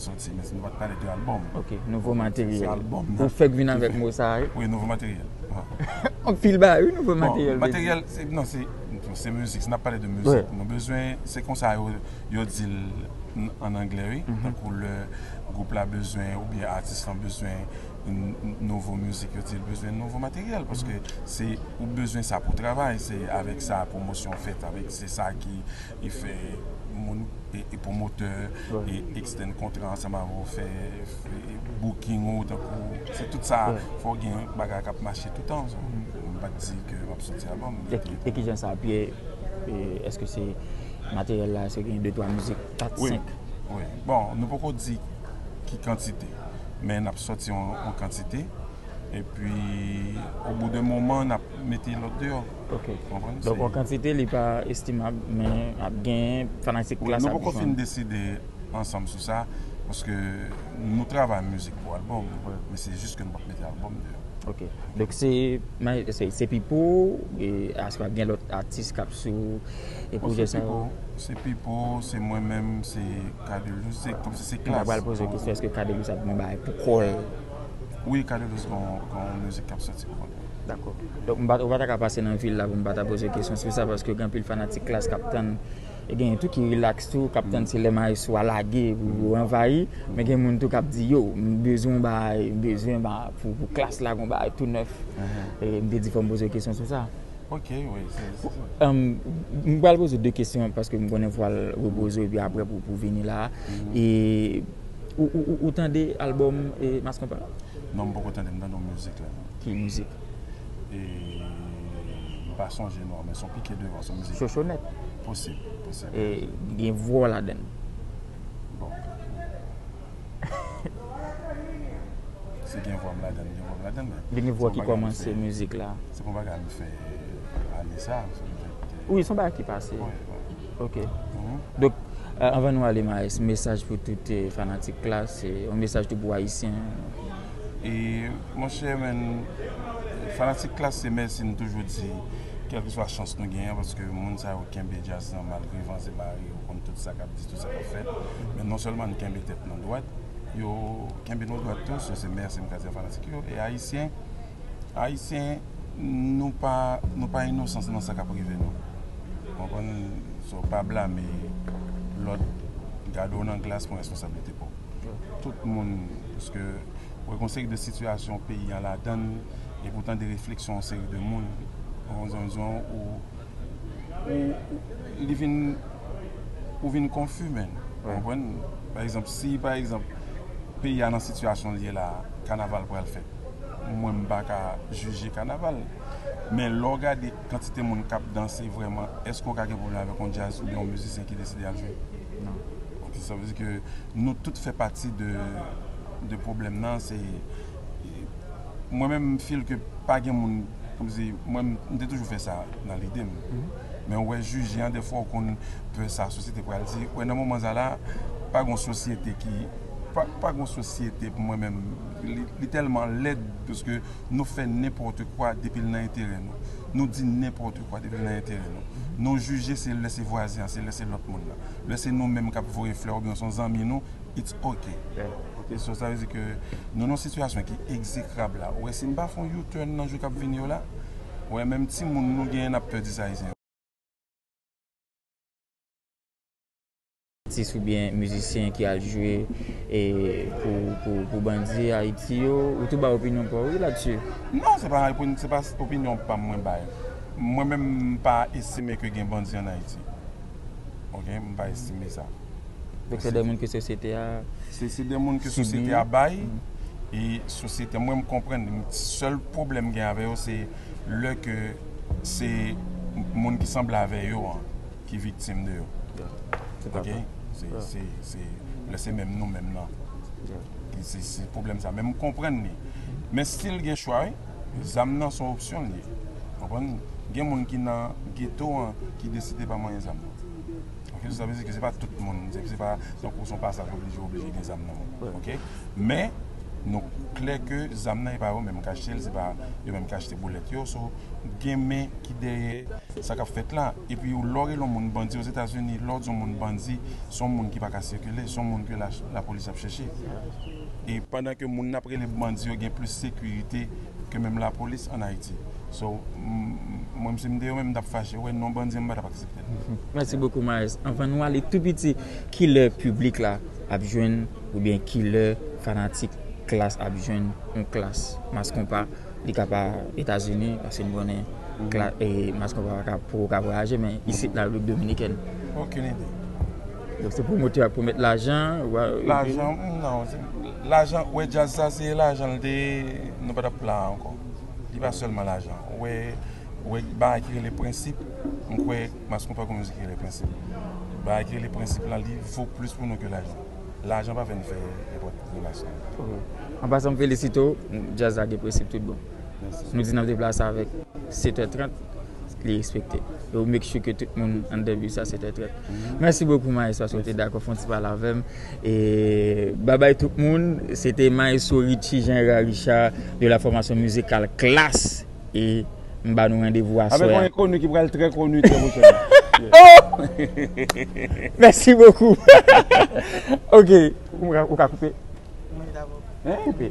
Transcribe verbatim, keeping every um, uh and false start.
Sòti, men nou pa t pale de albòm. Ok, nouvo materyèl. Se albòm nan. Ou fèk vin avèk mo sa a, wi. Wi, nouvo materyèl. Anpil bagay, wi, nouvo materyèl. Bon, materyèl, se, non, se, se mizik, si n ap pale de mizik. Nou bezwen, se konsa yo, yo di l ann anglè, wi. Tankou lè gwoup la bezwen, oubyen atis lan bezwen nouvo mizik, yo di l bezwen nouvo materyèl. Paske se, ou bezwen sa pou travay, se avèk sa pwomosyon fèt, avèk, se sa ki, ki fè moun e, e pwomotè, e extend kontra ansanm avè w, fè, fè booking ou, tankou, se tout sa, fò w gen bagay k ap mache toutan. So, m pa t di ke m ap soti albòm. E ki, e kijan sa, Pierre, e, èske se materyèl la, èske gen de twa mizik, kat, senk? Wi, wi. Bon, nou poko di ki kantite, men n ap soti yon, yon kantite. Epi, o bout de moman, n ap mete lòt deyò. Ok. Ou konprann? Donk, yon kantite, li pa estimab, men ap gen fanatik Klass ap jwenn. Wi, nou poko fin deside ansanm sou sa, paske nou travay mizik pou albòm, men se jis ke nou p ap mete albòm deyò. Ok. Donk, se, se, se Pipo, e, èske ap gen lòt atis k ap sou, e, pwojè sa yo? Se Pipo, se mwen menm, se Cadelus, se kòmsi se Klass. M ta pral poze w kesyon, èske Cadelus ap gen yon bagay pou kò l? Wi, Cadelus gon, gon mizik k ap soti pou kont li. Dakò. Donk, m pa, ou pa ta ka pase nan vil la pou m pa ta poze kesyon sou sa, paske gen anpil fanatik Klass k ap tann. E gen tou ki rilaks tou, k ap tann se lè maestro a lage pou yo anvayi. Men gen moun tou k ap di, yo, m bezwen yon bagay, m bezwen ba, pou, pou Klass la, gon bagay tou nèf. E m te di fò m poze kesyon sou sa. Ok, wi, se, se sa. Em, m pral poze de kesyon paske m konnen fwa l repoze w epi apre pou, pou vini la. E ou, ou, ou, ou tande albòm, e, Mass Konpa? Non, m poko tande, m tande yon mizik la. Ki mizik? E, m pa sonje non, men se yon pike devan, se yon mizik. Chochonèt? Posib, posib. E, gen vwa w ladan l? Bon. Si gen vwa m ladan l, gen vwa m ladan l, men. Li gen vwa ki kòmanse mizik la. Se pa yon bagay m fè ane sa, se petèt. Wi, se yon bagay ki pase. Wi, wi. Ok. Donk, anvan nou ale, Maes, mesaj pou tout, e, fanatik Klass, e, yon mesaj tou pou Ayisyen. E, monchè, men, fanatik Klass, se mèsi n toujou di, kèlkeswa chans nou genyen, paske moun sa yo kenbe djaz lan malgre van e mare, yo konn tout sa k ap di, tout sa k ap fèt. Men non sèlman n kenbe tèt nou dwat, yo kenbe nou dwat tou, so se mèsi m ka di a fanatik yo. E Ayisyen, Ayisyen, nou pa, nou pa inosan nan sa k ap rive nou. Konprann? So, pa blame lòt, gade w nan glas, pran responsablite pa w. Tout moun, paske w wè gon seri de sitiyasyon peyi a ladan l, epi w tande refleksyon yon seri de moun, yon, yon, yon, ou, ou, li vin, ou vin konfi, man. Ou konprann? Pa egzanp, si, pa egzanp, peyi a nan sitiyasyon l ye la, kanaval pral fèt. Mwen, m pa ka jije kanaval. Men lè w gade kantite moun k ap danse vrèman, èske w ka gen pwoblèm avèk yon djaz oubyen yon mizisyen ki deside al jwe? Non. Ok, sa vle di ke nou tout fè pati de, de pwoblèm nan. Se, mwen menm, m feel ke pa gen moun, kòmsi, mwen, m te toujou fè sa nan lide m. Men w wè jije an, dèfwa w konn pè sa sosyete pral di. W wè nan moman sa la, pa gon sosyete ki, pa, pa gon sosyete pou mwen menm, li, li tèlman lèd, paske nou fè nenpòt kwa depi l nan enterè nou. Nou di nenpòt kwa depi l nan enterè nou. Nou jije, se lè se vwazen an, se lè se lòt moun nan. Lè se nou menm k ap voye flè oubyen se yon zanmi nou, it's ok. Ok, so sa vle di ke nou nan yon sitiyasyon ki egzekrab la. Ou wè, si m pa fè yon U-turn nan jou k ap vini yo la, ou wè, menm timoun nou genyen n ap pè di sa Ayisyen. Atis oubyen mizisyen ki al jwe, e, pou, pou, pou bandi Ayiti yo, ou tou bay opinyon pa w, wi, ladsi. Non, se pa, se pa opinyon pa m mwen bay. Mwen menm, m pa estime ke gen bandi ann Ayiti. Ok, m pa estime sa. Donk se de moun ke sosyete a. Se, se de moun ke sosyete a bay, e sosyete, mwen, m konprann, sèl pwoblèm m gen avè yo, se lè ke se moun ki sanble avè yo an ki viktim de yo. Ok? Se, se, se, lè se menm nou menm nan. Ki se, se pwoblèm sa. Men m konprann li. Men still gen chwa, wi. Zam nan se yon opsyon li ye. Konprann? Gen moun ki nan geto an ki deside pa manyen zam nan. Ok? Sa vle di ke se pa tout moun. Se, se pa tankou se yon pasaj oblije, oblije gen zam nan men w. Ok? Men, Nou klè ke zam nan e pa yo menm k achte l, se pa yo menm k achte boulèt yo. So, gen men ki dèyè sa k ap fèt la. Epi lè w rele yon moun bandi Ozetazini, lè w di yon moun bandi, se yon moun ki pa ka sikile, se yon moun ke la, lapolis ap chèche. E pandan ke moun n ap rele bandi yo gen plis sekirite ke menm lapolis ann Ayiti. So, m- m- mwen, si m te yo menm, m t ap fache. Ou wè, non bandi an, m pa t ap aksepte l. Mèsi bokou, Maes. Anvan nou ale tou piti, kilè piblik la ap jwenn, oubyen kilè fanatik Klass ap jwenn yon Klass Mass Konpa? Li ka pa Etazini, paske nou konnen Klass, e, Mass Konpa pa ka, poko ka vwayaje, men isit la, Repiblik Dominikèn. Okenn ide. Donk, se pwomotè a pwomèt lajan, ou a- Lajan, non, se- lajan, ou wè, djaz sa, se lajan l te, nou pa t ap la ankò. Li pa sèlman lajan. Ou wè, ou wè, bagay ki rele prensip, m kwè Mass Konpa gon mizik ki rele prensip. Bagay ki rele prensip la, li vo plis pou nou ke lajan. Lajan pa fè n fè nenpòt relasyon. An pasan, m felisite w, djaz la gen prensip tout bon. Mèsi. Nou di n ap deplase avèk sèt è trant, li respekte. E w make sure ke tout moun anndan bis a sèt è trant. Mèsi bokou, Maes, paske w te dakò fè yon ti pale avè m. E babay tout moun, se te Maestro Richie Jean Hérard Richard de la formation musicale Klass. E m ba nou randevou aswè a. Avèk yon enkoni ki pral trè koni trè pwochènman. Oh! Mèsi bokou. Ok, ou ka, ou ka koupe. Hein? Koupe.